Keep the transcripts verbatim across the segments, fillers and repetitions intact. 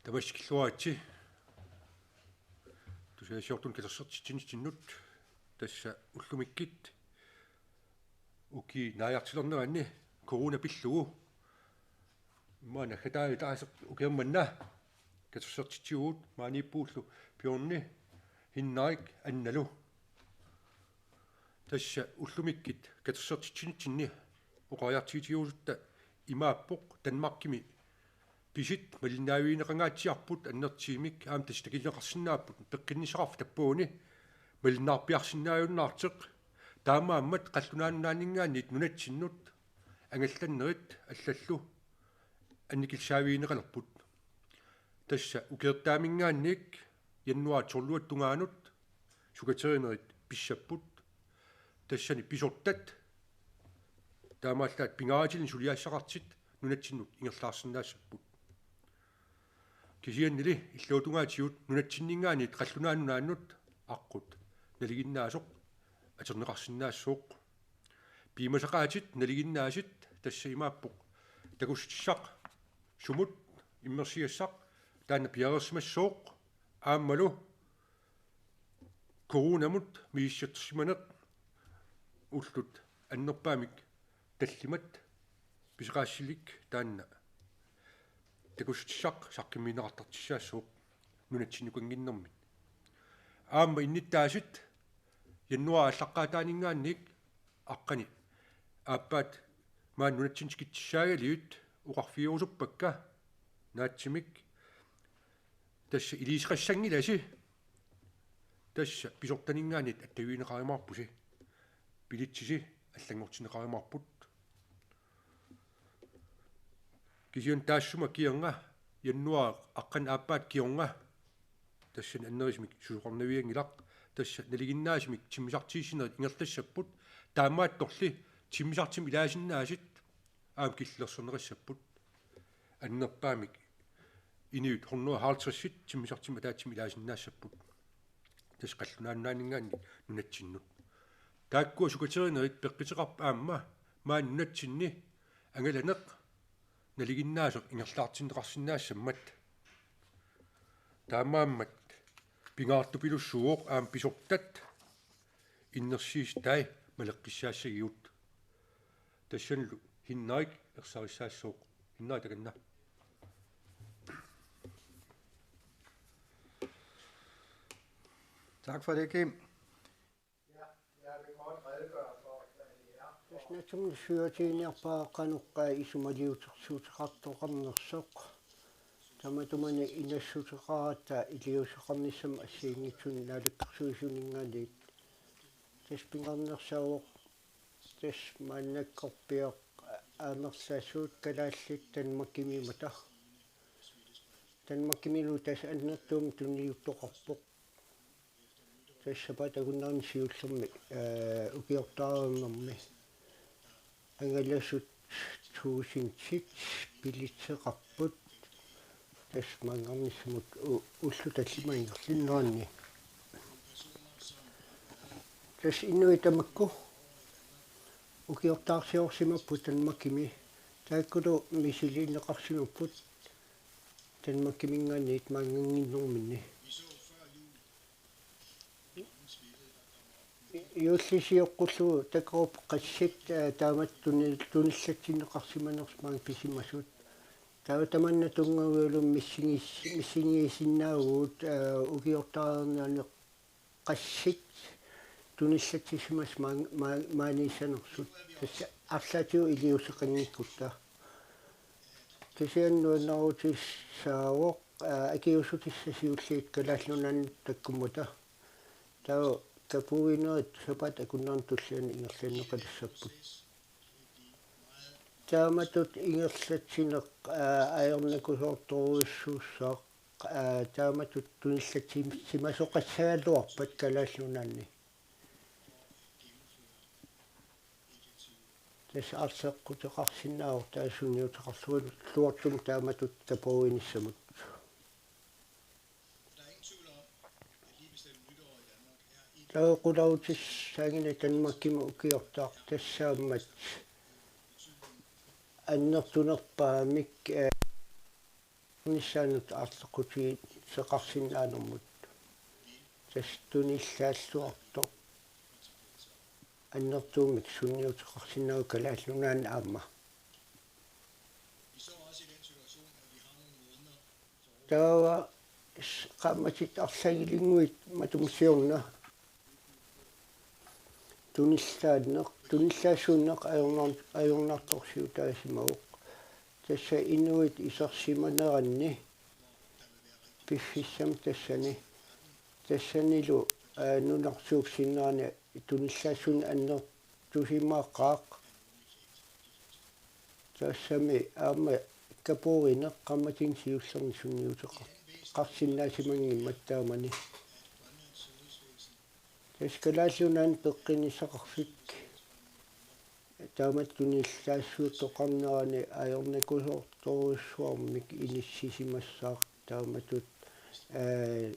Tamassi killuaritsi. Tusagassiortunut katersortitsinitsinnut, tassa ullumikkut ukiup naajartulernerani corona pillugu immaqa naggataajutaq aaseq ukiormanna katersortitsivugut, maaniippugut Bjørni, Hinnarik annalu. Tassa ullumikkut katersortitsinitsinni oqariartuutigiumaarutta imaappoq: Danmarkimi pisut malinnaavigineqangaatsiarput annertuumik, aamma tassa takuneqarsinnaapput peqqinnissaqarfik tappavani malinnaarpiarsinnaajunnaartoq. Taamaammat qallunaat nunaanninngaanniit nunatsinnut angallannerit allallu annikillisaavigineqalerput. Tassa ukiortaaminngaanniit januaarip tolviata tungaanut sukaterinerit pissapput. Tassani pisortat taamaallaat pingaartilluni suliassaqartut nunatsinnut ingerlaarsinnaassapput. Kisiannili illuatungaatigut nunatsinninngaanniit qallunaat nunaannut aqqut nalinginnaasoq atorneqarsinnaassooq. Piumasaqaatit nalinginnaasut tassa imaappoq: takussutissaq sumut immersugassaq, taanna piareersimassooq, aammalu coronamut misissorsimaneq ullut annerpaamik tallimat pisoqaassusilik, taanna takussutissaq saqqummiunneqartartussaassooq nunatsinnukanngitsunik. Aamma innuttaasut januaarip aallaqqaataaninngaanniit aqqani aappaat maani nunatsinni tikitsissaagalugit oqarfigerusuppakka naatsumik: Tassa iliuuseqassanngilasi. Tassa pisortaninngaanniit attavigineqarumaarpusi. Bilitsisi allanngortinneqarumaarput. Kisianni taassuma kingorna, januaarip aqqaneq-aappaata kingorna, tassani annerusumik susoqarnavianngilaq, tassa nalinginnaasumik timmisartuussinerit ingerlassapput. Taamaattorli timmisartumik ilaasinnaasut aamma killilersorneqassapput. Annerpaamik inuit hundrede og halvtreds timmisartumik ataatsimik ilaasinnaassapput. Tassa qallunaat nunaanninngaanniit nunatsinnut. Taakkua sukaterinerit peqquteqarput aamma maani nunatsinni angalaneq nalinginnaasoq ingerlaartinneqarsinnaassammat. Taamaammat pingaartupilussuuvoq aamma pisortat innersuussutai maleqqissaassagigut. Tassanilu Hinnarik ersarissaassooq. Hinnarik, takanna. Tak for det, Kim. Tassa natsum syvogtyveniarpara qanoq isumaliutersuuteqartoqarnersoq. Tamatumani inassuteqarata iliuuseqarnissamut assigiinngitsunik naalakkersuisuninngaanniit. Tassa pingaarnersaavoq tassa maannakkorpiaq amerlasuut kalaallit Danmarkimiimmata. Danmarkimilu tassa annertuumik tunniuttoqarpoq. Tassa sapaatip akunnera siullermi, ee, ukiortaareernermi angalasut tuusintit bilitseqarput. Tassa maanngarnissamut u-, ullut tallimat ingerlanneranni. Tassa inuit tamakku ukiortaarsiorsimapput Danmarkimi. Taakkulu misiliineqarsimapput Danmarkiminngaanniit maannganngitsuunerminni. Juulli sioqqullugu takup qassit, ee, taamatut tuni-, tunillatsinneqarsimanersut maanga pisimasut. Taava tamanna tunngavigalugu missinngis-, missinngisinnaavugut, ee, ukiortaareerneranni qassit tunillatsissimasut maan-, maan-, maaniissanersut. Tassa arlaatigut iliuuseqanngikkutta. Kisianni nuannaarutissaavoq, aa, akiuussutissat siulliit Kalaallit Nunaannut takkummata. Taava kapuuinerit sapaatip akunnerani tulliani ingerlanneqalissapput. Taamatut ingerlatsineq, aa, ajornakusoortorujussuussaaq, aa, taamatut tunillatsissimasoqassagaluarpat Kalaallit Nunaanni. Tassa arleqquteqarsinnaavoq taava sunniuteqarluartumik taamatut kapuuinissamut. Taava qularutissaanngilaq Danmarkimi ukiortaaq tassaammat annertunerpaamik, ee, Missaanut aarleqqutigiseqarsinnaanermut. Tassa tunillaalluartoq annertuumik sunniuteqarsinnaasoq Kalaallit Nunaanni aamma. Taava s-, qaammatit arlalinguit matuma siorna tunillaanneq, tunillaassuunneq ajornar-, ajornartorsiutaasimavoq. Tassa inuit isersimaneranni piffissami tassani, tassanilu, aa, nunarsuup sinnerani tunillaassuunneq annertusimaqaaq. Tassami aamma kapoorineq qaammatini siullerni sunniuteqar-, qarsinnaasimanngimmat taamani. Tassa Kalaallit Nunaanni peqqinnissaqarfik taamatut tunillaassuuttoqarnerani ajornikusoortorujussuarmik inissisimassaaq taamatut, ee,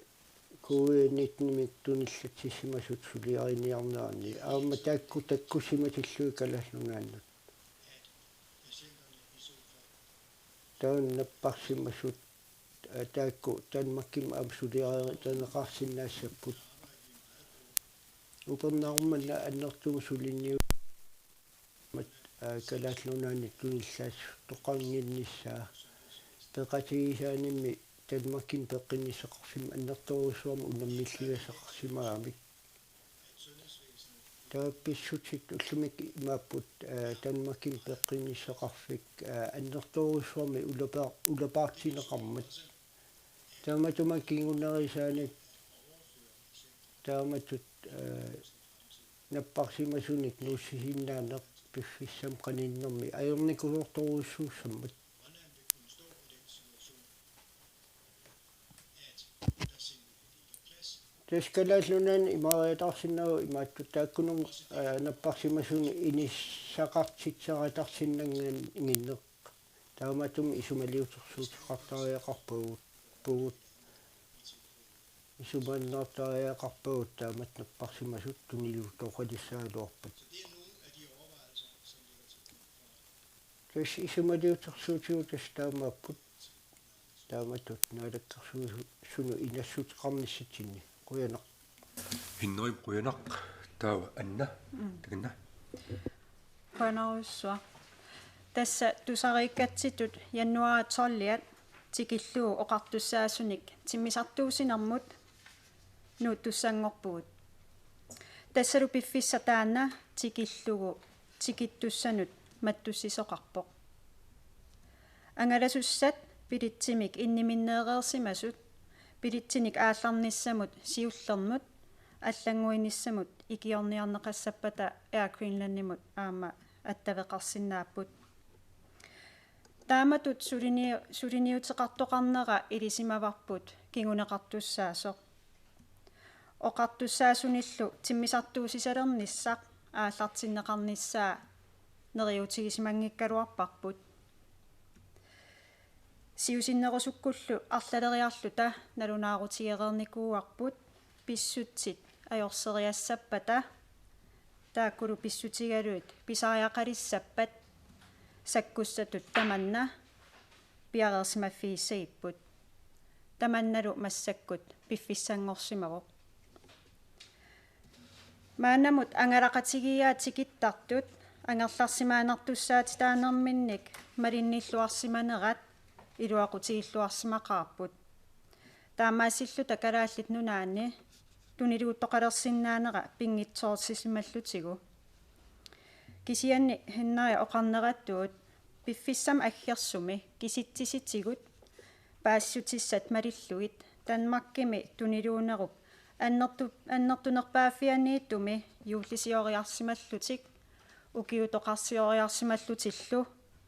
covid nittenimik tunillatsissimasut suliariniarneranni. Aamma taakku takkussimatillugit Kalaallit Nunaannut. Taanna napparsimasut, aa, taakku Danmarkimi aamma suliaritaneqarsinnaassapput. Upernaaq manna annertuumik suliniut-, mat-, aa, Kalaallit Nunaanni tunillaassutoqannginnissaa peqatigisaanimmi Danmarkimi peqqinnissaqarfimmi annertoorujussuarmik unammilligassaqarsimagami. Taava pissutsit ullumi imaapput, aa, Danmarkimi peqqinnissaqarfik, aa, annertoorujussuarmik ulapaa-, ulapaartinneqarmat. Tamatuma kingunerisaanit taamatut, aa, napparsimasunik nuussisinnaaneq piffissami qaninnermi ajornikusoortorujussuussammat. Tassa Kalaallit Nunaanni imaariataarsinnaavoq imaattut taakkununnga, aa, napparsimasunik inissaqartitseriataarsinnannginneq. Taamatut isumaliutersuuteqartariaqarpagut, pugut. Isumannaartariaqarpagut taamatut napparsimasut tuniluuttoqalissagaluarpat. Tassa isumaliutersuutigut tassa taamaapput. Taamatut naalakkersuisunut inassuteqarnissatsinni. Qujanaq. Hinnerim qujanaq, taava Anna. Mm. Takanna. Qujanarsuaq. Tassa tusariikkatsitut januar tolviat tikillugu oqartussaasunik timmisartuussinermut nuuttussanngorpugut. Tassalu piffissaq taanna tikillugu tikittussanut mattussisoqarpoq. Angalasussat bilitsimik inniminneereersimasut bilitsinik aallarnissamut siullernut allannguinissamut ikiorniarneqassappata Air Greenlandimut aamma attaveqarsinnaapput. Taamatut sulini-, suliniuteqartoqarnera ilisimavarput kinguneqartussaasoq. Oqartussaasunillu timmisartuussisalernissaq aallartinneqarnissaa neriuutigisimanngikkaluarparput. Siusinnerusukkullu arlaleriarluta nalunaarutigereernikuuarput pissutsit ajorseriassappata, taakkulu pissutigalugit pisariaqalissappat sakkussatut tamanna piareersimaffigissagipput. Tamannalu massakkut piffissanngorsimavoq. Maannamut angalaqatigiiaat tikittartut angerlarsimaannartussaatitaanerminnik malinnilluarsimanerat iluaqutigilluarsimaqaarput. Taamaassilluta Kalaallit Nunaanni tuniluuttoqalersinnaanera pinngitsoorsissimallutigu. Kisianni Hinnerip oqarneratuut piffissami aggersumi kisitsisitigut paasissutissat malillugit Danmarkimi tuniluunerup annertu-, annertunerpaaffianiittumi juullisioriarsimallutik ukiutoqarsioriarsimallutillu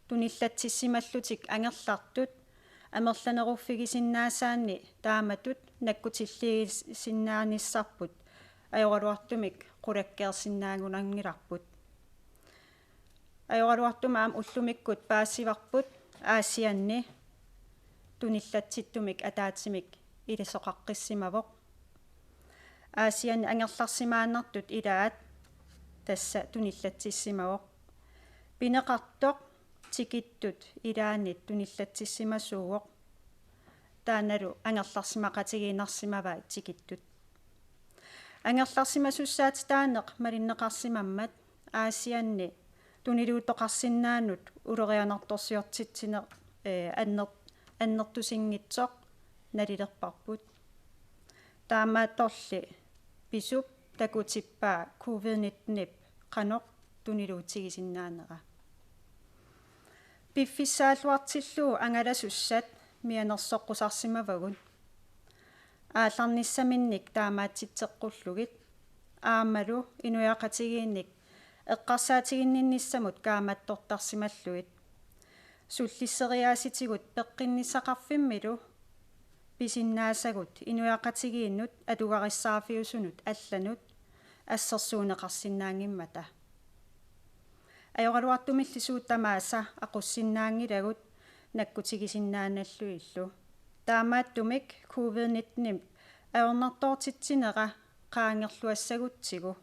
tunillatsissimallutik angerlartut amerlaneruffigisinnaasaanni taamatut nakkutilliisinnaanissarput ajoraluartumik qulakkeersinnaagunanngilarput. Ajoraluartumik aamma ullumikkut paasivarput Aasianni tunillatsittumik ataatsimik ilisoqaqqissimavoq. Aasianni angerlarsimaannartut ilaat tassa tunillatsissimavoq. Pineqartoq tikittut ilaannit tunillatsissimasuuvoq. taannalu angerlarsimaqatigiinnarsimavaat tikittut. Angerlarsimasussaatitaaneq malinneqarsimammat Aasianni tuniluuttoqarsinnaanut ulorianartorsiortitsineq, eh, anner-, annertusinngitsoq nalilerparput. Taamaattorli pisup takutippaa covid nitten-ip qanoq tuniluutigisinnaanera. Piffissaalluartillugu angalasussat mianersoqqusarsimavagut. Aallarnissaminnik taamaatsitseqqullugit aammalu inuiaqatigiinnik eqqarsaatiginninnissamut kaammattortarsimallugit. Sullisseriaassitigut peqqinnissaqarfimmilu pisinnaasagut inuiaqatigiinnut atugarissaarfiusunut allanut assersuunneqarsinnaanngimmata. Ajoraluartumilli suut tamaasa aqussinnaanngilagut nakkutigisinnaanallugillu. Taamaattumik covid nitten-ip ajornartoortitsinera qaangerluassagutsigu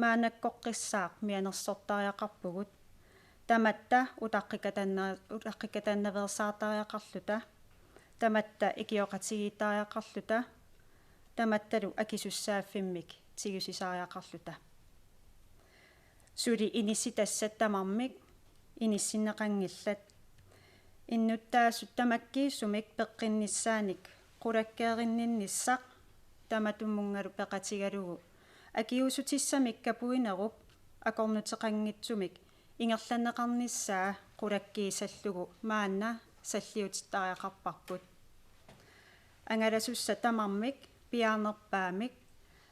maannakkoqqissaaq mianersortariaqarpugut. Tamatta utaqqikatanna-, utaqqikatannaveersaartariaqarluta. Tamatta ikioqatigiittariaqarluta. Tamattalu akisussaaffimmik tigusisariaqarluta. Suli inissitassat tamarmik inissinneqanngillat. Innuttaasut tamakkiisumik peqqinnissaanik qulakkeerinninnissaq tamatumunngalu peqatigalugu akiuussutissamik kapuinerup akornuteqanngitsumik ingerlanneqarnissaa qulakkiisallugu maanna salliutittariaqarparput. Angalasussat tamarmik piaarnerpaamik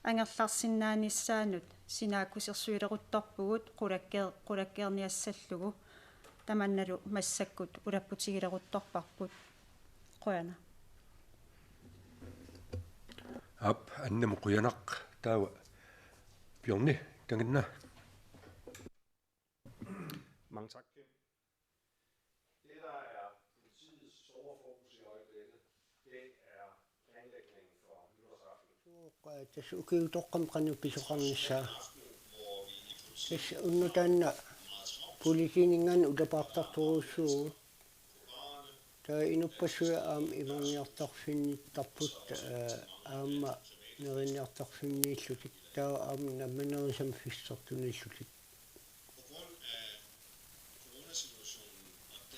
angerlarsinnaanissaannut sinaakkusersuileruttorpugut qulakkee-, qulakkeerniassallugu, tamannalu massakkut ulapputigileruttorparput. Qujanaq. Aap, Annamut qujanaq. Taava Bjørni, takanna. Mange tak. Det, der er politiets store fokus i øjeblikket, det er planlægningen for nytårsaften. Tassa ukiutoqqami qanoq pisoqarnissaa. Tassa unnuk taanna politiininngaanniit utapaartartorujussuuvugut. Taava inuppassuit aamma imerniartarfinnittarput, eh, aamma neriniartarfinniillutik. Taava aamma nammineerisamik fissertuniillutik.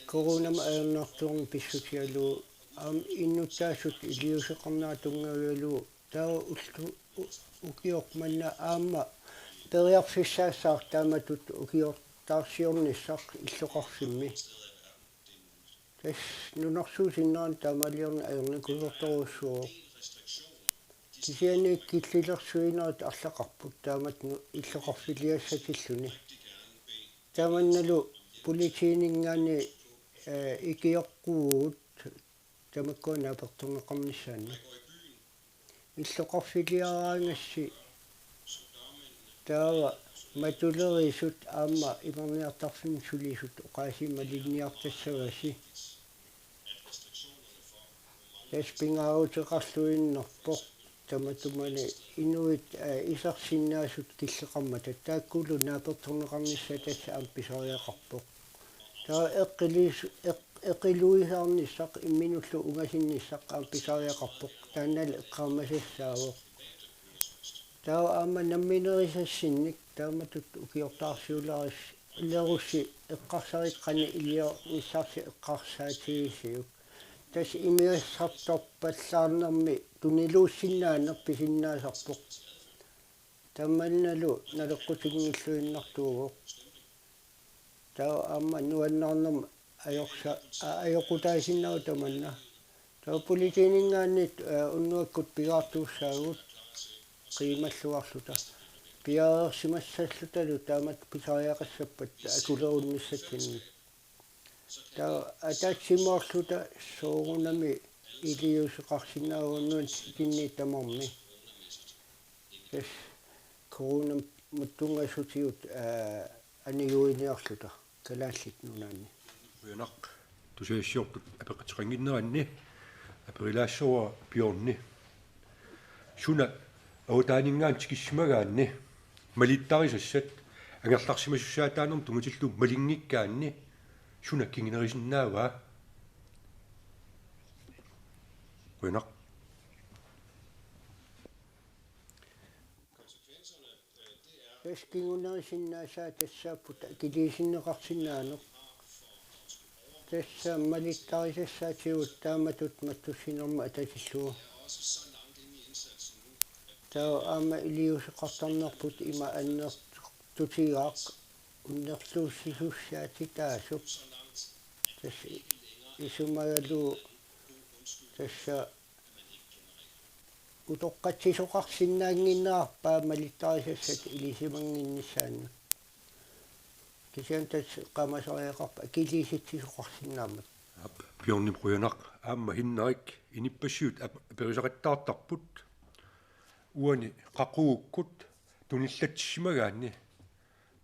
Coronamik ajornartornermik pissutigalugu aamma innuttaasut iliuuseqarnerat tunngavigalugu taava ullut u-, ukioq manna aamma periarfissaassaaq taamatut ukiortaarsiornissaq illoqarfimmi. Tassa nunarsuup sinnerani taamaaliorneq ajornakusoortorujussuuvoq. Kisianni killilersuinerit arlaqarput taamatut illoqarfiliassatilluni. Tamannalu politiininngaanniit, eh, ikioqquuvugut tamakkua naapertorneqarnissaannut. Illoqarfiliaraangassi taava matulerisut aamma imerniartarfimmut sulisut oqaasii malinniartassavasi. Tassa pingaaruteqarluinnarpoq tamatumani inuit, eh, isersinnaasut killeqarmata. Taakkulu naapertorneqarnissaat tassa aamma pisariaqarpoq. Taava eqqilis-, eq-, eqiluisaarnissaq imminullu ungasinnissaq aamma pisariaqarpoq. Taannalu eqqaamasassaavoq. Taava aamma nammineerisassinnik taamatut ukiortaarsiuleris-, -lerussi eqqarsarikkani iliornissarsi eqqarsaatigisiuk. Tassa imigassartorpallaarnermi tuniluussinnaaneq pisinnaasarpoq. Tamannalu naleqqutinngilluinnartuuvoq. Taava aamma nuannaarnermik ajorsa-, a-, ajoqutaasinnaavoq tamanna. Taava politiininngaanniit, eh, unnuakkut pigaartuussaagut qiimalluarluta. Piareersimassallutalu taamatut pisariaqassappat akulerunnissatsinnut. Taava ataatsimoorluta soorunami iliuuseqarsinnaavugut nunatsinni tamarmi. Tassa coronamut tunngasutigut, aa, aniguiniarluta Kalaallit Nunaanni. Qujanaq tusagassiortut apeqqutigeqqaannginneranni. Aperilaassavara Bjørni. Suna avataaninngaanniit tikissimagaanni malittarisassat angerlarsimasussaatitaanermut tunngatillugu malinngikkaanni suna kingunerisinnaavaa? Qujanaq. Tassa kingunerisinnaasai tassaapput akiliisinneqarsinnaaneq. Tassa malittarisassaativut taamatut mattussinermut atatillugu. Taava aamma iliuuseqartarnerput ima annertutigaaq unnerluussisussaatitaasup. Tassa isumagalugu tassa utoqqatsisoqarsinnaannginnerarpaa malittarisassat ilisimannginnissaannut. Kisianni tassa eqqaamasariaqarpoq akiliisitsisoqarsinnaammat. Aap, Bjørnip qujanaq, aamma Hinnarik, inuppassuit ap-, aperisaqattaartarput uani qaqugukkut tunillatsissimagaanni.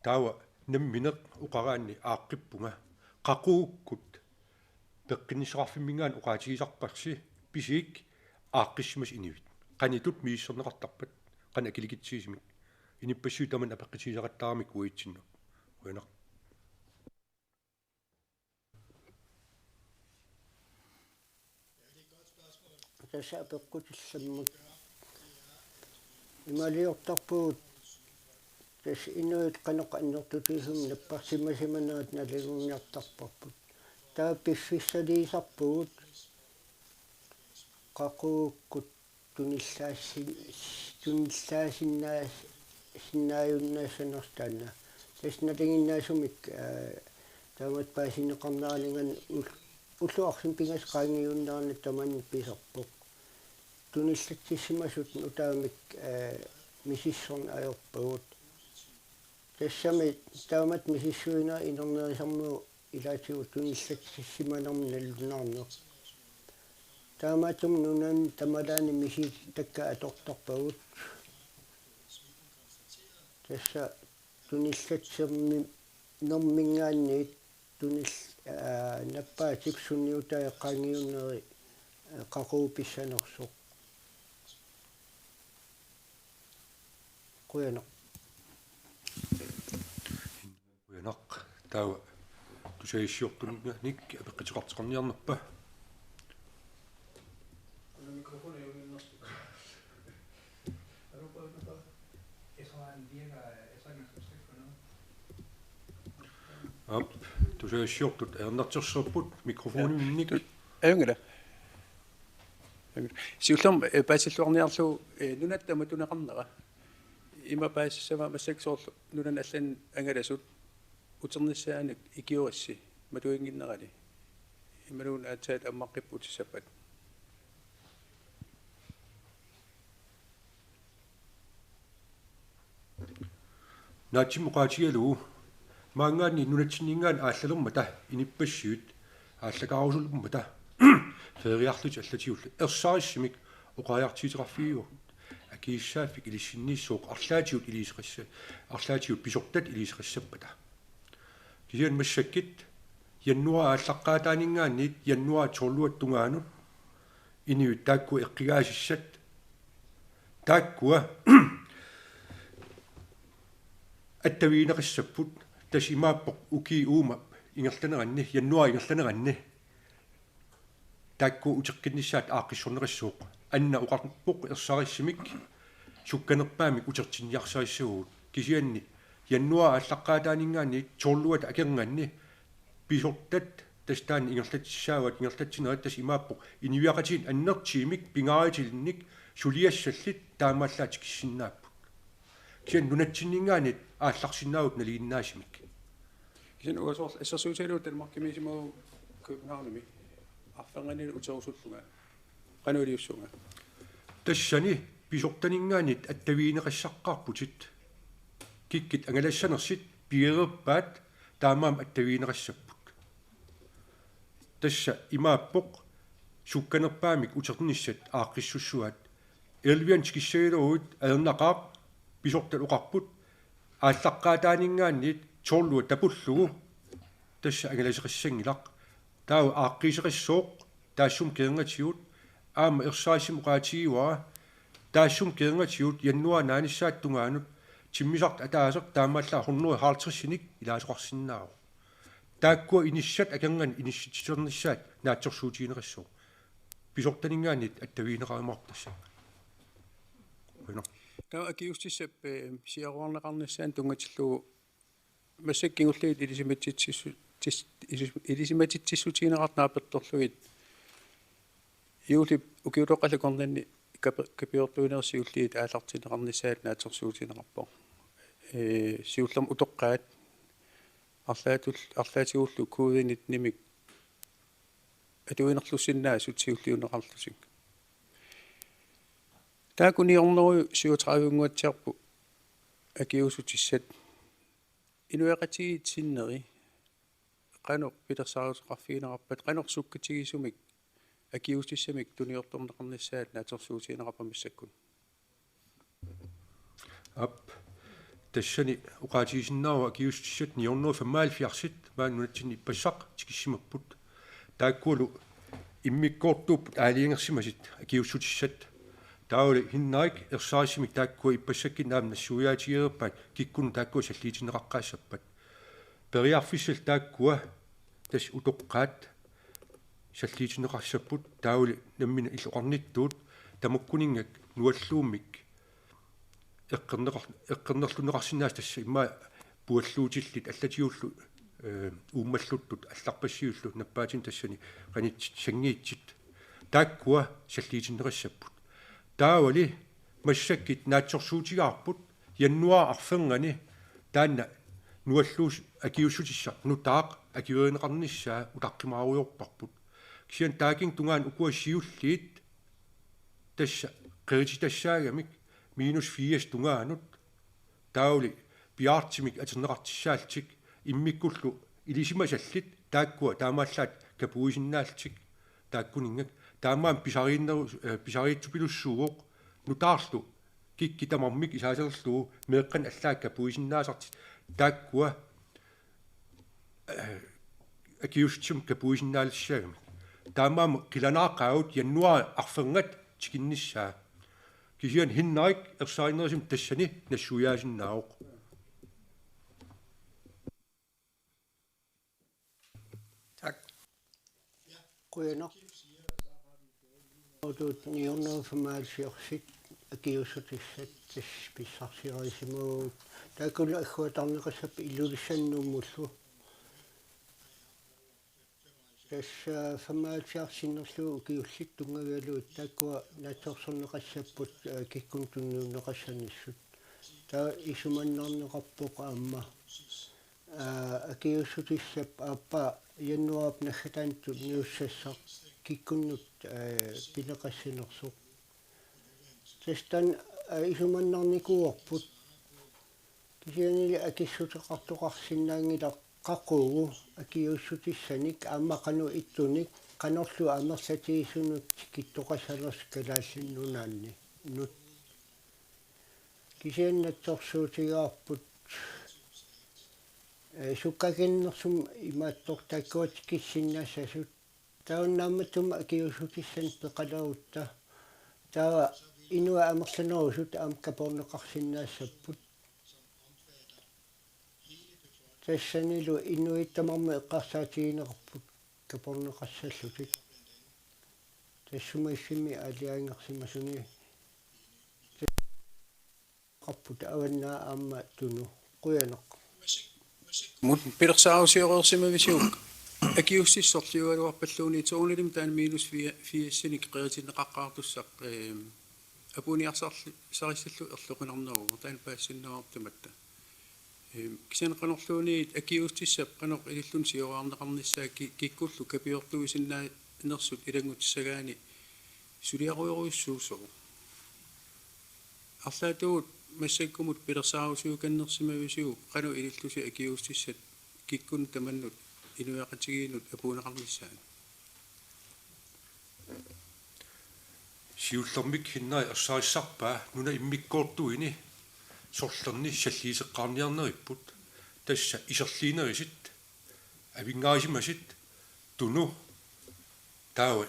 Taava nammineq oqaraanni aaqqippunga. Qaqugukkut peqqinnissaqarfimminngaanniit oqaatigisarparsi pisiik aaqqissimasut inuit. Qanitut misissorneqartarpat, qanoq akilikitsigisumik. Inuppassuit tamanna apeqqutigisaqattaaramikku uatsinnut. Qujanaq. Tassa apeqqutillammut. Imaaliortarpugut tassa inuit qanoq annertutigisumik napparsimasimanerat nalunnguniartarparput. Taava piffissaliisarpugut qaqugukkut tunillaassin-, tunillaasinnaas-, sinnaajunnaassanersoq taanna. Tassa nalinginnaasumik, aa, taamatut paasineqarneraninngaanniit ul-, ullut arfineq-pingasut qaangiunneranni tamanna pisarpoq. Tunillatsissimasut nutaamik, aa, misissorneq ajorpagut. Tassami taamatut misissuineq inernerisarmigut ilaatigut tunillatsissimanermut nalunnaarneq. Taamaattumik nunani tamalaani misilitakkat atortarpagut. Tassa tunillatsinermi-, -nerminngaanniit tunil-, aa, nappaatip sunniutai qaangiunneri, aa, qaqugu pissanersoq. Qujanaq. Qujanaq. Taava tusagassiortunik apeqquteqartoqarniarnerpa? Aap, tusagassiortut ajornartorsiorput mikrofonimik. Ajunngilaq. Siullermik, eh, paasilluarniarlugu, eh, nunatta matuneqarnera. Ima paasissavaa massakkut soorlu nunani allani angalasut uternissaanut ikiorissi matuinnginnerani. Imaluunniit aatsaat ammaqqippoq utissappat. Naatsimik oqaatigalugu maanngaanniit nunatsinninngaanniit aallalermata inuppassuit aallakaarusulermata feriarlutik allatigullu ersarissumik oqariartuuteqarfigivagut. Akisussaaffik ilissinniassaaq arlaatigut iliuuseqassa-, arlaatigut pisortat iliuuseqassappata. Kisianni massakkut januaarip aallaqqaataaninngaanniit januaarip tolviata tungaanut inuit taakku eqqugaasussat. Taakkua attavigineqassapput, tassa imaappoq ukiup uuma ingerlaneranni, januaarip ingerlaneranni. Taakku uteqqinnissaat aaqqissorneqassaaq. Anna oqarpoq ersarissumik sukkanerpaamik utertinniarsarissavagut. Kisianni januaarip aallaqqaataaninngaanniit tolviata akornanni pisortat tassa taanna ingerlatsissavaat, ingerlatsinerat tassa imaappoq inuiaqatigiit annertuumik pingaarutilinnik suliassallit taamaallaat tikissinnaapput. Kisianni nunatsinninngaanniit aallarsinnaavugut nalinginnaasumik. Kisianni uanga soorlu assersuutigalugu Danmarkimiisimavunga Københavnimi arfernanni uterusullunga. Qanoq iliussuunga? Tassani pisortaninngaanniit attavigineqassaqqaarputit. Kikkut angalassanersut pigereerpaat taamaammat attavigineqassapput. Tassa imaappoq sukkanerpaamik uternissat aaqqissussavaat. Elleve-anni tikissagileruit ajornaqaaq pisortat oqarput aallaqqaataaninngaanniit tolviata tapullugu tassa angalaseqassanngilaq. Taava aaqqiisoqassooq taassuma kingornatigut aamma ersarissumik oqaatigivara taassuma kingornatigut januaarip naanissaata tungaanut timmisartoq ataaseq taamaallaat hundrede halvtredsinik ilaasoqarsinnaavoq. Taakkua inissat akornanni inissitsiternissaat naatsorsuutigineqassaaq. pisortaninngaanniit attavigineqarumaarpoq tassa. Qujanaq. Taava akiuussutissap, eh, siaruarneqarnissaanut tunngatillugu massakkut kingulliit ilisimatitsissu-, tis-, ilis-, ilisimatitsissutigineqartut naapertorlugit juullip ukiutoqqallu akornanni kape-, kapiortuunerit siulliit aallartinneqarnissaat naatsorsuutigineqarpoq. Ee, siullermik utoqqaat arlaatul-, arlaatigullu covid nitten-imik atuinerlussinnaasut siulliunneqarlutik. Taakku ni hundrede syvogtredive-nngortiarput akiuussutissat. Inuiaqatigiit sinneri qanoq pilersaaruteqarfigineqarpat, qanoq sukkatigisumik akiuussutissamik tuniortorneqarnissaat naatsorsuutigineqarpat massakkut? Aap, tassani oqaatigisinnaavara akiuussutissat ni hundrede femoghalvfjerds maani nunatsinni ippassaq tikissimapput. Taakkualu immikkoortuupput aalajangersimasut akiuussutissat. Taavali Henrik ersarissamik taakkua ippassakkut aamma nassuiaatigereerpaat kikkunnut taakkua salliutinneqaqqaassappat. Periarfissallu taakkua tassa utoqqaat salliutinneqassapput, taavali nammineq illit oqarnittut tamakkuninnga nualluummik eqqorneqar-, eqqornerlunneqarsinnaasut tassa immaqa pualluutillit allatigullu, eh, uummalluttut allarpassivillu nappaatinik tassani qanitsit sanngiitsit. Taakkua salliutinneqassapput. Taavali massakkut naatsorsuutigaarput januaarip arfernganni taanna nualluus-, akiuussutissaq nutaaq akuerineqarnissaa utaqqimaarujoorparput. Kisianni taakkunani tungaanut ukua siulliit tassa qerititassagamik minus firs tungaanut taavali piaartumik atorneqartussaallutik immikkullu ilisimasallit taakkua taamaallaat kapuisinnaallutik taakkuninnga taamaammat pisariinneru-, eh, pisariitsupilussuuvoq nutaarlu kikkut tamarmik isaaserlugu meeqqanik allaat kapuisinnaasartut taakkua, eh, akiuussutissat kapuisinnaalissaagamik. Taamaammat qilanaaqaagut januaarip arferngat tikinnissaa. Kisianni Henrik ersarinnerusumik tassani nassuiaasinnaavoq. Tak. Qujanaq. Uagut ni hundrede femoghalvfjerds akiuussutissat tassa pissarsiarisimavagut. Taakkulu agguataarneqassapput Ilulissani Nuummullu. Tassa femoghalvfjerds sinnerlugit ukiullit tunngavigalugit taakkua naatsorsorneqassapput, eh, kikkunnut tuniunneqassanissut. Taava isumannarneqarpoq aamma, eh, akiuussutissap aappaa januaarip naggataani tuniussassaq kikkunnut, eh, pineqassanersoq. Tassa taanna, eh, isumannarnikuuarput. Kisiannili akissuteqartoqarsinnaanngilaq qaqugu akiuussutissanik aamma qanoq ittunik qanorlu amerlatigisunut tikittoqassanersoq Kalaallit Nunaanni. Nut. Kisianni naatsorsuutigaarput, eh, sukkakinnersumik imaattoq taakkua tikissinnaassasut. Taava naammattumik akiuussutissanik peqalerutta. Taava inuit amerlanerusut aamma kaporneqarsinnaassapput. Tassanilu inuit tamarmik eqqarsaatigineqarput kaporneqassallutik. Tassumiiffinni aalajangersimasuni qapput Avannaa aamma Tunu. Qujanaq. Mut pilersaarusioreersimavisiuk akiuussutissat sorliugaluarpalluunniit soorunalimi taanna minus fire-, firsinik qeritinneqaqqaartussaq, ehm, apuniarsarli-, sarissallugu erloqinarneruvoq taanna paasisinnaavoq tamatta. Ehm, kisianni qanorluunniit akiuussutissap qanoq ililluni siuariarneqarnissaa ki-, kikkullu kapiortuisinnaanersut ilanngutissagaanni suliarujorujussuusoq. Arlaatigut massakkumut pilersaarusiukannersimavisiuk qanoq ilillusi akiuussutissat kikkunnut tamannut inuiaqatigiinnut apuunneqarnissaat? Siullermik Henrik ersarissarpaa nunap immikkoortuini sorlerni salliuteqqaarniarneripput, tassa iserliinerisut, avinngaarisimasut, Tunu, taava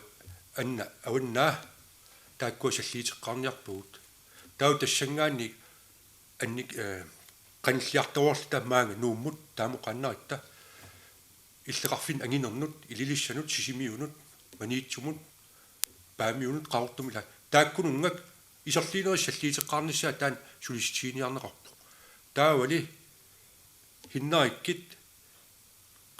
Anna, Avannaa, taakkua salliuteqqaarniarpagut. Taava tassanngaanniit annik-, eh, qanilliartoruarluta maanga Nuummut taama oqaannarutta, illoqarfinni anginernut, Ililissanut, Sisimiunut, Maniitsumut, Aamiunut Qaqortumut ila. Taakkununnga isorliinerit salliuteqqaarnissaat taanna sulissutiginiarneqarpoq. Taavali Hinnerikki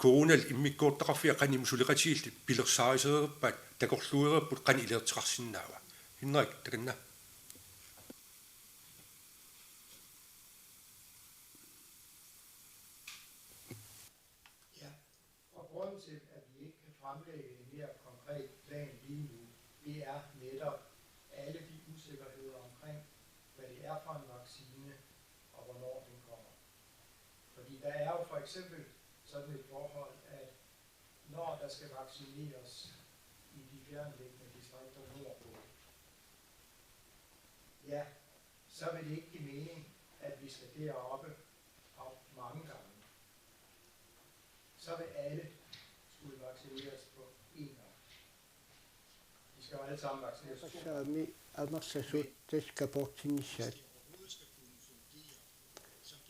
coronap immikkoortaqarfia qanimut suleqatigiillutik pilersaarusereerpaat takorluuereerput qanoq iliortoqarsinnaava. Hinnerik, takanna. Ja, og grunden til, at vi ikke kan fremlægge en mere konkret plan lige nu, det er netop alle de usikkerheder omkring, hvad det er for en vaccine, og hvornår den kommer. Fordi der er jo for eksempel sådan et forhold, at når der skal vaccineres i de fjernliggende distrikter nordpå, ja, så vil det ikke give mening, at vi skal deroppe op mange gange. Så vil alle skulle vaccineres på en gang. De skal jo alle sammen vaccineres to gange. Saami amerlasuut tassa kapoortinnissaat.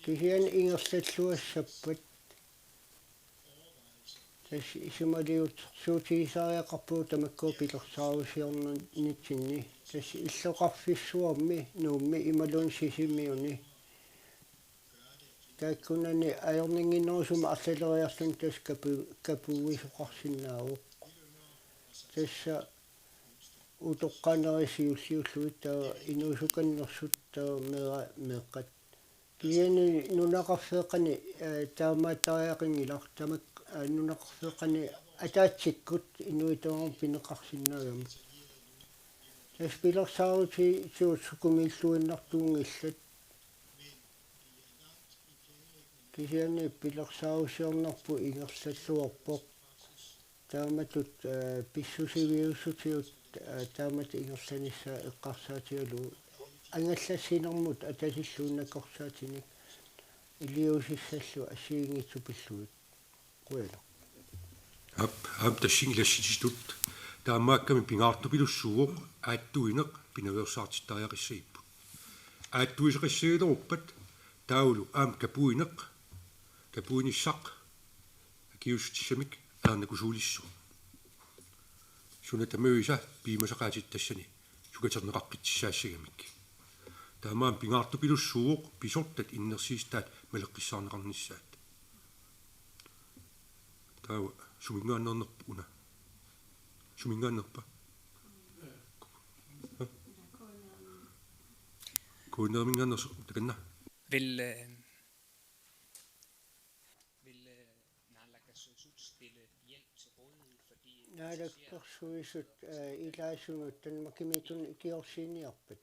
Kisianni ingerlalluassappat tassa isumaliutersuutigisariaqarpugut tamakku pilersaarusiornitsinni. Tassa illoqarfissuarmi Nuummi imaluunniit Sisimiuni. Taakkunani ajornannginnerusumik arlaleriarluni tassa kapu-, kapuisoqarsinnaavoq. Tassa utoqqaanerit siulliullugit taava inuusukannersut taava meera-, meeqqat. Kisianni nunaqarfeeqqani, eh, taamaattariaqanngilaq tamak-, eh, nunaqarfeeqqani ataatsikkut inuit tamarmik pineqarsinnaagamik. Tassa pilersaarutigut sukumiilluinnartuunngillat. Kisianni pilersaarusiornerput ingerlalluarpoq. Taamatut, eh, pissusiviussutigut, eh, taamatut ingerlanissaa eqqarsaatigalugu angallassinermut atatillugu nakorsaatinik iliuusissallu assigiinngitsut pillugit. Qujanaq. Aap, aap, tassani ilassititut. Taamaakkami pingaartupilussuuvoq aattuineq pinaveersaartittariaqassagipput. Aattuisoqassagaluarpat taavalu aamma kapuineq, kapuinissaq akiuussutissamik ajornakusuulissaaq. Suna tamavisa piumasaqaatit tassani sukaterneqaqqitsissaassagamik. Taamaammat pingaartupilussuuvoq pisortat innersuussutaat maleqqissaarneqarnissaat. Taava suminngaanneernerpa una? Suminngaanneerpa? Ha? K N R-minngaanneersoq takanna. Vil, øh, vil, øh, Naalakkersuisut stille hjælp til rådighed for de passagerer, Naalakkersuisut, eh, ilaasunut Danmarkimiittut ikiorsiiniarpat?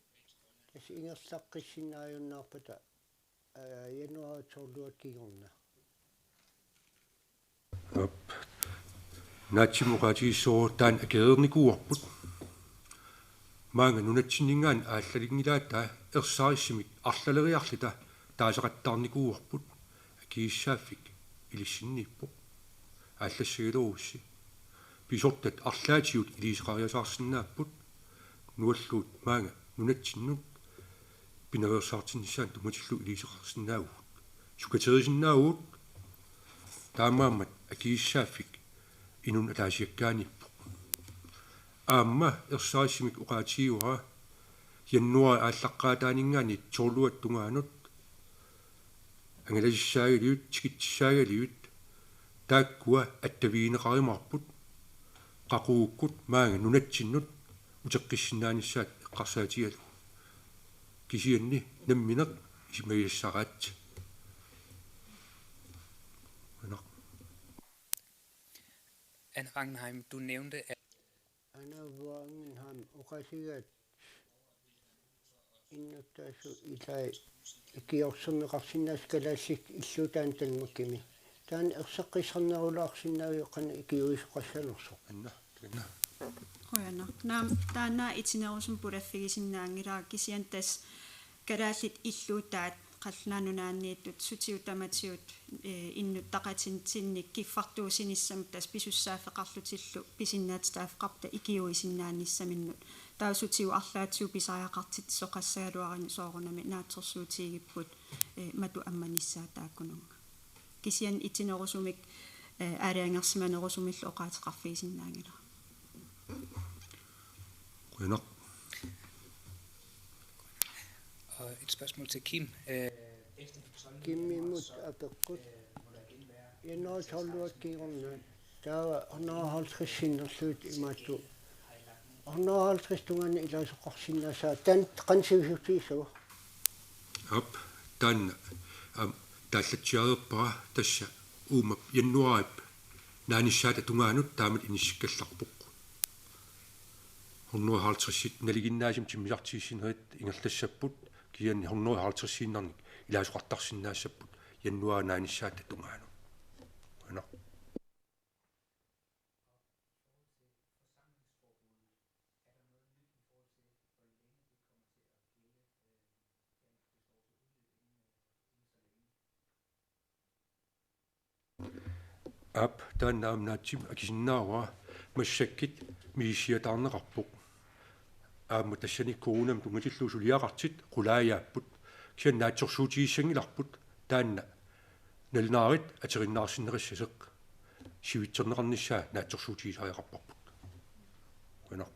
Tassa ingerlaqqissinnaajunnaarpata, eh, januaarip tolviata kingorna. Aap. Naatsimik oqaatigissavarput taanna akereernikuuarput. Maanga nunatsinninngaanniit aallalinngilaata ersarissumik arlaleriarluta taasaqattaarnikuuarput, akisussaaffik ilissinniippoq. Aallassagaluarussi. Pisortat arlaatigut iliuuseqariasaarsinnaapput. Nualluut maanga nunatsinnut pinaveersaartinnissaanut tunngatillugu iliuuseqarsinnaavugut. Sukaterisinnaavugut. Taamaammat akisussaaffik inunnut ataasiakkaaniippoq. Aamma ersarissumik oqaatigivara januaarip aallaqqaataaninngaanniit tolviata tungaanut angalasissaagaluit, tikitsissaagaluit, taakkua attavigineqarumaarput, qaqugukkut maanga nunatsinnut uteqqissinnaanissaat eqqarsaatigalugu. Kisianni nammineq isumagisassaraat. Qujanaq. Anne Rackenheim, du nævnte, at Anne Rackenheim, oqaatigaat innuttaasut ilai ikiorserneqarsinnaasut kalaallit illuutaanni Danmarkimi. Taanna erseqqissarnerulaarsinnaaviuk qanoq ikiuisoqassanersoq? Anna, anna. Qujanaq. Naamik, taanna itinerusumik pulaffigisinnaanngilara, kisianni tassa kalaallit illuutaat Qallunaat Nunaanniittut sutigut tamatigut, eh, innuttaqatinitsinnik kiffartuussinissamut tassa pisussaaffeqarlutillu pisinnaatitaaffeqarpugut ikiuisinnaanissaminut. Taava sutigut arlaatigut pisariaqartitsisoqassagaluaruni soorunami naatsorsuutigigipput, eh, matu ammanissaat taakkununnga. Kisianni itinerusumik, eh, aalajangersimanerusumillu oqaaseqarfigisinnaanngilara. Qujanaq. Og et spørgsmål til Kim. Øh, efter de tolv måneder, Kimimut så, apeqqut. Øh, må der igen være januar tolviup kingorna. Taava hundrede og halvtreds sinnerlugu imaattoq. Hundrede og halvtreds tungaanut ilaasoqarsinnaasaa. Taanna qanoq sivisutigissaviuk? Aap, taanna, aam, taallatsiareerpara tassa uuma januaarip naanissaata tungaanut taamatut inissikkallarpoq. Hundrede og halvtreds nalinginnaasumik timmisartissinerit ingerlassapput, kisianni hundrede og halvtreds-iinnarnik ilaasoqartarsinnaassapput januaarip naanissaata tungaanut. Qujanaq. Aap, taanna aamma naatsimik akisinnaavara, massakkut misissuataarneqarpoq. Aamma tassani coronamut tunngatillugu suliaqartut qulaajaapput. Kisianni naatsorsuutigissanngilarput taanna nalunaarutit ateriinnaarsinneqassasoq sivitsorneqarnissaa naatsorsuutigisariaqarparput. Qujanaq.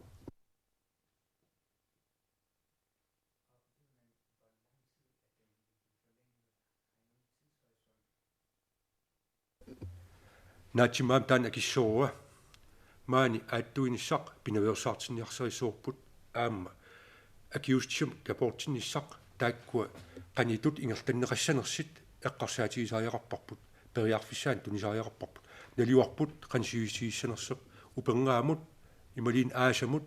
Naatsimik aamma taanna akissuuara. Maani aattuinissaq pinaveersaartinniarsarisoorput aamma akiuussutissamik kapoortinnissaq, taakkua qanittut ingerlanneqassanersut eqqarsaatigisariaqarparput, periarfissaanut tunisariaqarparput. Naluarput qanoq sivisuutigissanersoq, upernaamut imaluunniit aasamut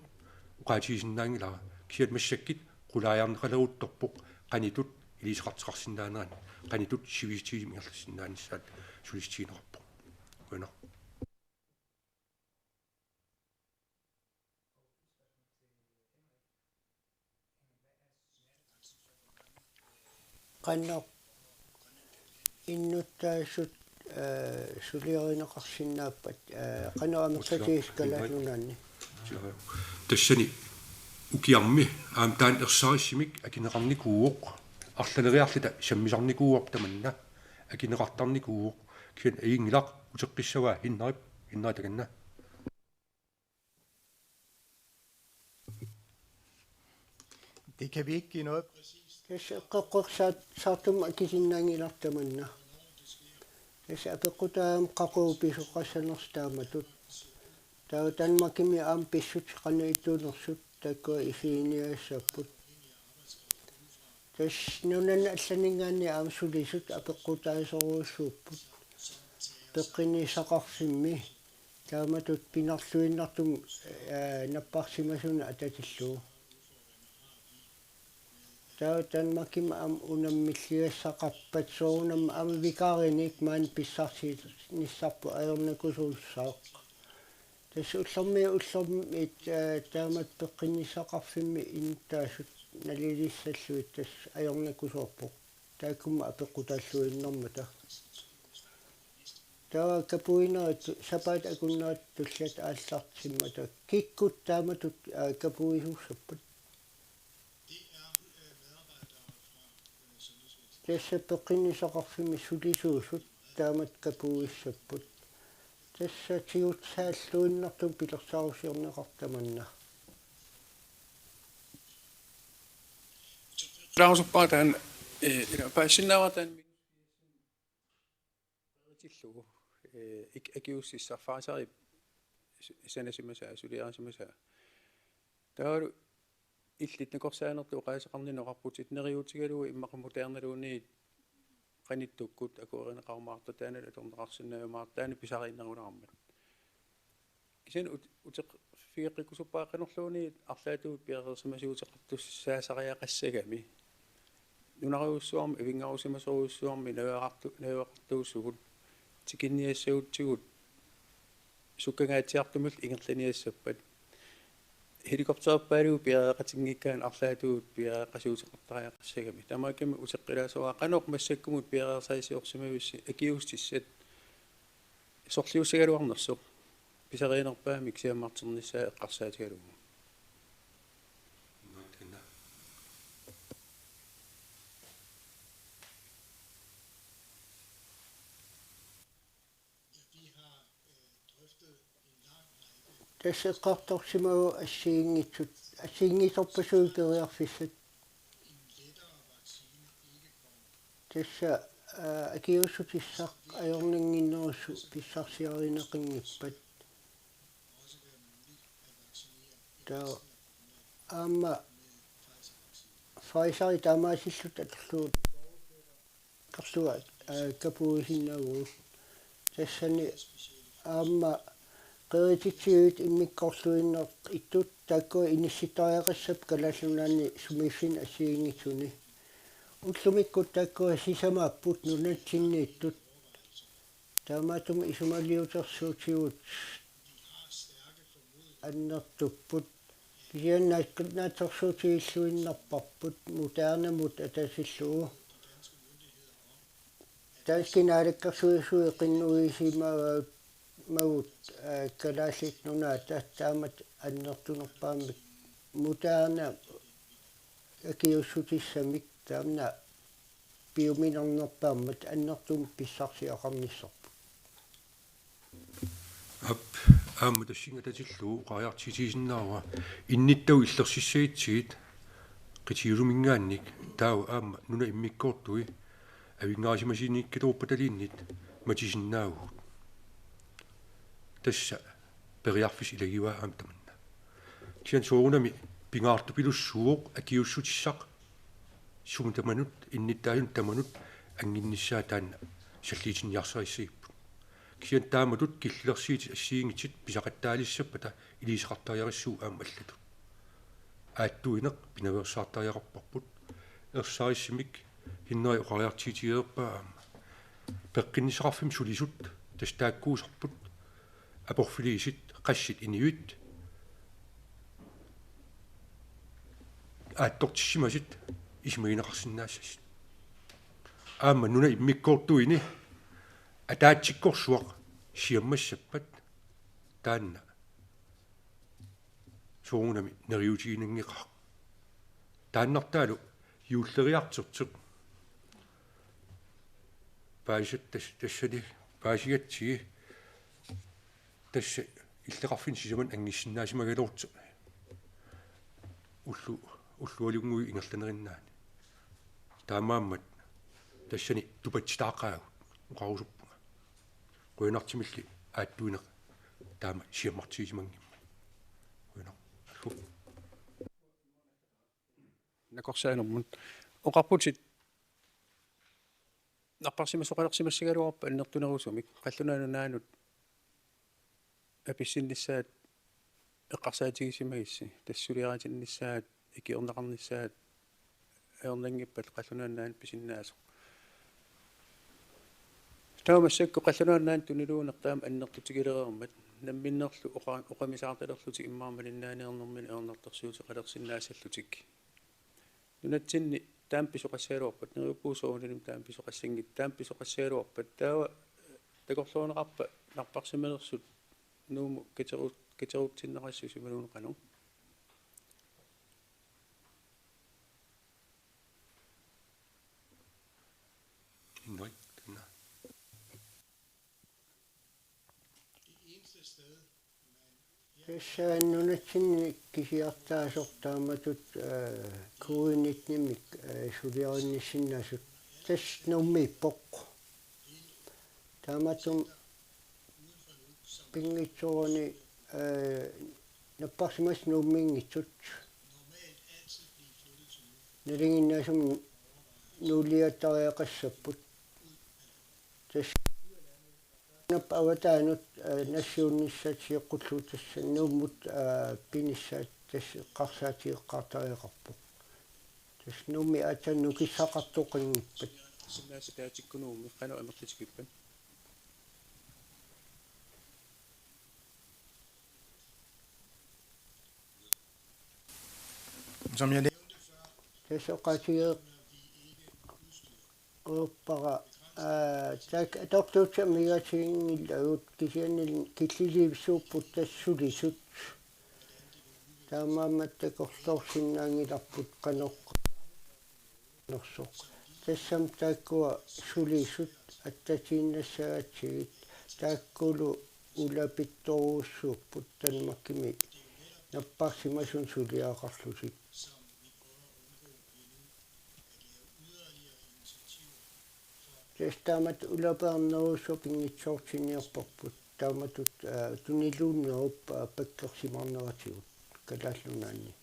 oqaatigisinnaanngilara. Kisianni massakkut qulaajarneqaleruttorpoq qanittut iliuuseqartoqarsinnaaneranut, qanittut sivisutigisumik ingerlassinnaanissaat sulissutigineqarpoq. Qujanaq. Qanoq innuttaasut, øh, suliarineqarsinnaappat, øh, qanoq amerlatigisut Kalaallit Nunaanni? Tassani ukiarmi aamma taanna ersarissumik akineqarnikuuvoq, arlaleriarluta sammisarnikuuarput tamanna, akineqartarnikuuvoq, kisianni ajunngilaq uteqqissavaa Hinnerip, Hinnerip takanna. Det kan vi ikke give noget præcist. Tassa eqqoqqorsaat-, saartumik akisinnaanngilarput tamanna. Tassa apeqqutaavoq qaqugu pisoqassanersoq taamatut. Taava Danmarkimi aamma pissutsit qanoq ittuunersut taakkua isiginiagassapput. Tassa nunanut allaninngaanniit aamma sulisut apeqqutaasorujussuupput. Peqqinnissaqarfimmi taamatut pinarluinnartumik, øh, napparsimasunut atatillugu. Taava Danmarkimi aamma unammilligassaqarpat soorunami aamma vikarinik maani pissarsinissarput ajornakusoorsuaq. Tassa ullormiit ullormiit, øh, taamatut peqqinnissaqarfimmi innuttaasut nalilissallugit tassa ajornakusoorpoq. Taakkumma apeqqutaalluinnarmata. Taava kapuinerit sapaatit akunnerit tulliat aallartimmata. Kikkut taamatut, øh, kapuisuussappat? Tassa peqqinnissaqarfimmi sulisuusut taamatut kapuissapput. Tassa tigussaalluinnartumik pilersaarusiorneqartoq tamanna. Ilaasorpara taanna, eh, ila paassinnaavara taanna. Qeritsillugu, eh, ik-, akiuussissaq Pfizerip su-, sanasimasaa, suliarisimasaa. Taavalu illit nakorsaanertut oqaaseqarninni oqarputit neriuutigalugu immaqa modernaluunniit qanittukkut akuerineqarumaartoq, taanna atorneqarsinnaajumaartoq, taanna pisariinnerulaarmat. Kisianni ut-, uteqqigeqqikkusuppara qanorluunniit arlaatigut piareersimasuuteqartussaasariaqassagami. Nunarujussuarmi, avinngarusimasorujussuarmi najugaqartu-, najugaqartuusugut, tikinniassagutsigu sukkangaatsiartumillu ingerlaniassappat. Helikoptererpaaluit piareeqatinngikkaanni arlaatigut piareeqasuuteqartariaqassagami. Taamaakkami uteqqilaassuara qanoq massakkumut piareersaassiorsimavissi akiuussissat sorliussagaluarnersoq. Pisariinerpaamik siammarternissaa eqqarsaatigalugu. Tassa eqqartorsimavoq assigiinngitsut assigiinngitsorpassuit periarfissat. Tassa, aa, akiuussutissaq ajornannginnerusumik pissarsiarineqanngippat. Taava aamma Pfizeri taamaasilluta atorlugu, atorlugu, aa, kapuuisinnaavagut. Tassani aamma qerititsivit immikkoortuinnaq ittut taakku inissittariaqassapput Kalaallit Nunaanni sumiiffinni assigiinngitsuni. Ullumikkut taakku sisamaapput nunatsinniittut. Taamaattumik isumaliutersuutigut annertupput. Kisianni naak-, naatsorsuutigilluinnarparput Modernamut atatillugu. Danskit naalakkersuisui qinnuigisimagamikku, aa, Kalaallit Nunaata taamatut annertunerpaamik Moderna akiuussutissamik taanna piuminarnerpaammat annertuumik pissarsiaqarnissarput. Aap, aamma tassunga atatillugu oqariartuutigisinnaavara innuttagut illersissagutsigit qitiusuminngaanniit, taava aamma nunat immikkoortui avinngarusimasuniikkaluarpataluunniit matisinnaavugut. Tassa periarfissaq ilagivaa aamma tamanna. Kisianni soorunami pingaartupilussuuvoq akiuussutissaq sumut tamanut, innuttaasunut tamanut annginnissaa taanna salliutinniarsarissagipput. Kisianni taamatut killilersuutit assigiinngitsut pisaqattaalissappata iliuuseqartariaqassuugut aamma allatut. Aattuineq pinaveersaartariaqarparput. Ersarissumik Henrik oqariartuutigereerpaa aamma. Peqqinnissaqarfimmut sulisut, tassa taakkuusarput, aporfiliisut, qassit inuit aattortissimasut isumagineqarsinnaassasut. Aamma nunat immikkoortuini ataatsikkorsuaq siammassappat taanna soorunami neriuutiginanngeqaaq. Taannartaalu juulleriartortoq paasisat tas-, tassani paasigatsigit tassa illoqarfinni sisamanut angusinnaasimagaluartoq ullu-, ullualunnguit ingerlanerinnaani. Taamaammat tassani tupatsitaaqaagut oqarusuppara. Qujanartumilli aattuineq taama siammartigisimanngimmat. Qujanaq. Aggu. Nakorsaanermut. Oqarputit napparsimasoqalersimassagaluarpat annertunerusumik qallunaat nunaannut apissinnissaat eqqarsaatigisimagussi, tassa suliaritinnissaat, ikiorneqarnissaat ajornanngippat qallunaat nunaannut pisinnaasoq. Taava massakkut qallunaat nunaannut tuniluuneq taama annertutigilereermat, namminnerlu oqa-, oqimisaartalerlutik immaqa malinnaaneernermini ajornartorsiuteqalersinnaassallutik. Nunatsinni taama pisoqassagaluarpat, neriuppugut soorunalimi taama pisoqassanngitsoq, taama pisoqassagaluarpat, taava takorloorneqarpa napparsimanersut Nuummut kateru-, katerutsinneqassasoq imaluunniit qanoq? Henrik, taanna. Tassa nunatsinni kisiartaasoq taamatut, eh, covid nitten-imik, eh, suliarinnissinnaasut. Tassa Nuummiippoq. Taamatut pinngitsoorani, eh, napparsimasoq Nuummiinngitsut. Nalinginnaasumik nuuliattariaqassapput. Tassa Nuup avataanut, eh, nassiunnissaat sioqqullugu tassa Nuummut, eh, pinissaat tassa eqqarsaatigeqqaartariaqarpoq. Tassa Nuummi aatsaat nukissaqartoqanngippat. Sinnaasataatikkunuumi qanoq amerlatigippat? Som jeg nævnte før, tassa oqaatigeqqaarpara, aa, taakku atorluutitut amigaatiginngilagut kisianni killiliivisuupput tassa sulisut. Taamaammat takorloorsinnaanngilarput qanoq nersoq. Tassami taakkua sulisut attatiinnassagatsigit taakkulu ulapittorujussuupput Danmarkimi Napparsimasunut suliaqarlutik. Tassa taamatut ulapernerusup pinngitsoortinniarparput. Taamatut, aa, tuniluunnerup, aa, pakkersimaarneratigut Kalaallit Nunaanni.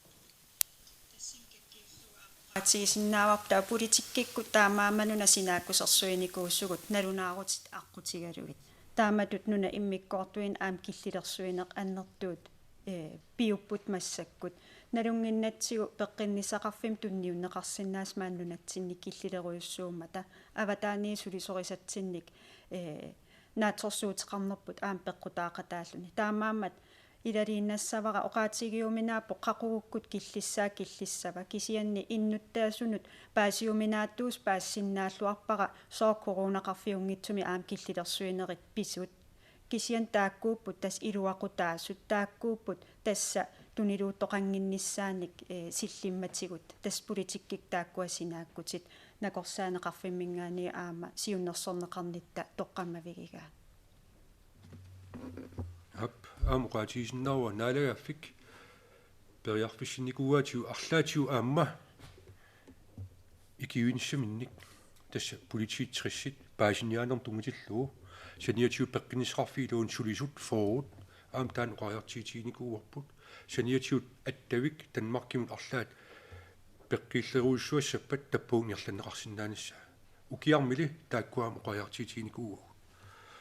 Oqaatigisinnaavarput taava politikkikkut taamaammat nunat sinaakkusersuinikuusugut nalunaarutit aqqutigalugit. Taamatut nunap immikkoortuini aamma killilersuineq annertuut, ee, piupput massakkut. Nalunnginnatsigu peqqinnissaqarfimmik tunniunneqarsinnaasut maani nunatsinni killilerujussuummata. Avataaniit sulisorisatsinnit, ee, naatsorsuuteqarnerput aamma peqqutaaqataalluni. Taamaammat ilaliinnassavara oqaatigiuminaapput qaqugukkut killissaat killissava, kisianni innuttaasunut paasiuminaattuusoq paasisinnaalluarpara sooq coronaqarfiunngitsumi aamma killilersuinerit pisut. Kisianni taakkuupput tassa iluaqutaasut, taakkuupput tassa tuniluuttoqannginnissaannik, ee, sillimmatigut, tassa politikkikkut taakkua sinaakkutit, nakorsaaneqarfimminngaanniit aamma siunnersorneqarnitta toqqammavigigaat. Aap, aamma oqaatigisinnaavara naalagaaffik periarfissinnikuugaatigut arlaatigut aamma ikiuinissaminnik, tassa politiit tressit paasiniaanermut tunngatillugu, saniatigut peqqinnissaqarfiit iluanni sulisut fyrret aamma taanna oqariartuutiginikuuarput, saniatigut attavik Danmarkimut arlaat peqqiilerujussuassappat tappavunga ingerlanneqarsinnaanissaa. Ukiarmili taakkua aamma oqariartuutiginikuuagut.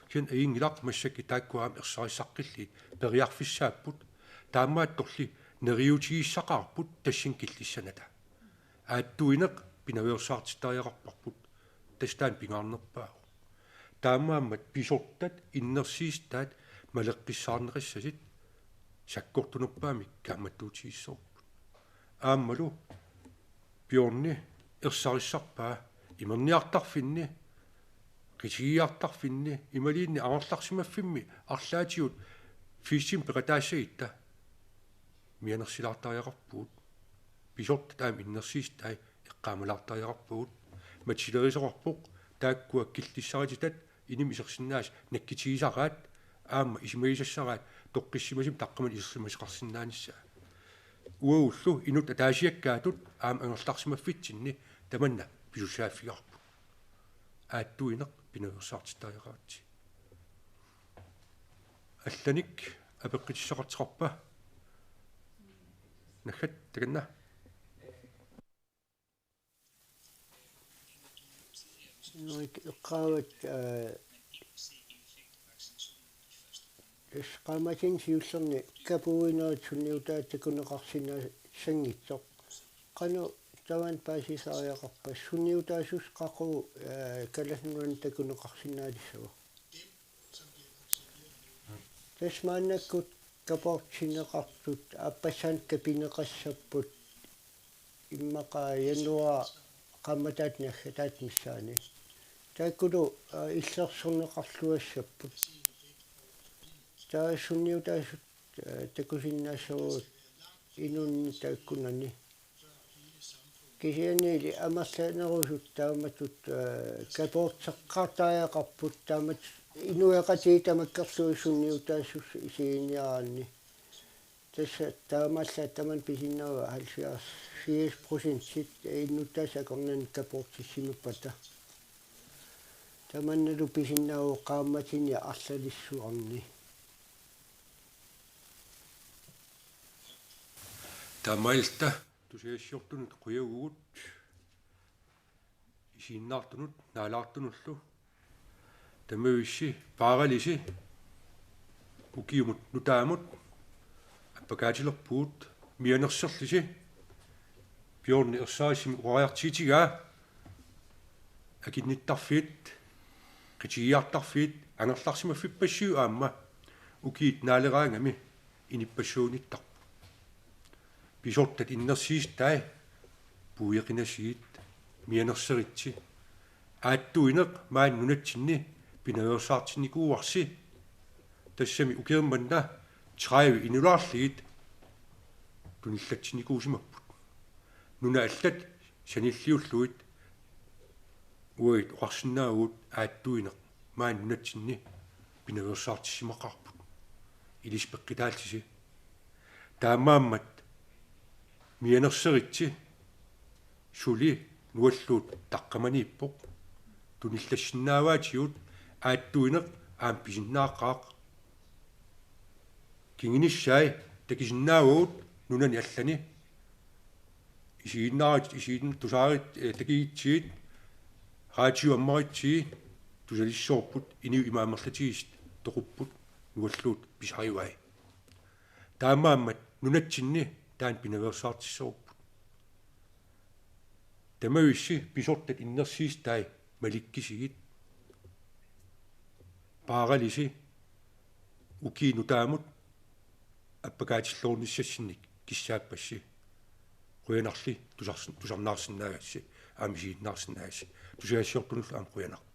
Kisianni ajunngilaq massakkut taakkua aamma ersarissaqqillugit periarfissaapput, taamaattorli neriuutigissaqaarput tassani killissanata. Aattuineq pinaveersaartittariaqarparput, tassa taanna pingaarnerpaavoq. Taamaammat pisortat innersuussutaat maleqqissaarneqassasut sakkortunerpaamik kaammattuutigissavarput. Aammalu Bjørni ersarissarpaa imerniartarfinni, qitigiartarfinni, imaluunniit angerlarsimaffimmi arlaatigut festen peqataassagutta mianersilaartariaqarpugut. Pisortat aamma innersuussutai eqqaamalaartariaqarpagut. Matilerisoqarpoq taakkua killissarititat inimi isersinnaasut nakkutigisaraat aamma isumagisassaraat toqqissimasumik taqqamani isersimasoqarsinnaanissaa. Uagullu inuttut ataasiakkaatut aamma angerlarsimaffitsinni tamanna pisussaaffigaarput. Aattuineq pinaveersaartittariaqaratsi. Allanik apeqqutissaqartoqarpa? Naggat, takanna. Inuit eqqaavat, aa, tassa qaammatini siullerni kapuuinerit sunniutaa takuneqarsinnaassanngitsoq. Qanoq tamanna paasisariaqarpa, sunniutaasussaq qaqugu, aa, Kalaallit Nunaanni takuneqarsinnaanissava? Tassa maannakkut kapoortinneqartut aappassaanik kapineqassapput immaqa januar qaammataata naggataata missaani. Taakkulu, aa, illersorneqarluassapput. Taava sunniutaasut, aa, takusinnaassavagut inunnik taakkunani. Kisiannili amerlanerusut taamatut, aa, kapoorteqqaartariaqarput taamatut inuiaqatigiit tamakkerlugit sunniutaasussat isiginniaraanni. Tassa taamaallaat tamanna pisinnaavaa halvfjerds, firs procentit innuttaasut akornanni kapoortissimappata. Tamannalu pisinnaavoq qaammatini arlalissuarni. Taamaalilluta tusagassiortunut qujavugut, isiginnaartunut naalaartunullu. Tamavissi paaralisi ukiumut nutaamut appakaatilerpugut, mianersorlusi Bjørni ersarissumik oqariartuutigaa, akinnittarfiit, qitigiartarfiit angerlarsimaffippassiuk aamma ukiut naaleraangami inuppassuunittarput. Pisortat innersuussutai puiueqinasigit, mianersoritsi. Aattuineq maani nunatsinni pinaveersaartinnikuuarsi. Tassami ukiormanna tredive inulaarlugit tunillatsinnikuusimapput. Nunat allat sanilliullugit uagut oqarsinnaavugut aattuineq maani nunatsinni pinaveersaartissimaqaarput. Ilissi peqqutaallisi. Taamaammat mianerseritsi suli nualluut taqqamaniippoq. Tunillassinnaavaatigut aattuineq aamma pisinnaaqaaq. Kingunissai takusinnaavagut nunani allani. Isigiinnaaritsi, isigiin-, tusaarit, eh, takugutsigit, raatiuammaritsigit, tusalissoorput, inuit ima amerlatigisut toqupput, nualluut pisarivai. Taamaammat nunatsinni taanna pinaveersaartissavarput. Tamavissi pisortat innersuussutai malikkusigit. Paaralisi ukiinut taamut appakaatilluarnissassinnik kissaappassi. Qujanarli tusars-, tusarnaarsinnaagassi, aamma isiginnaarsinnaagassi. Tusagassiortunullu aamma qujanaq.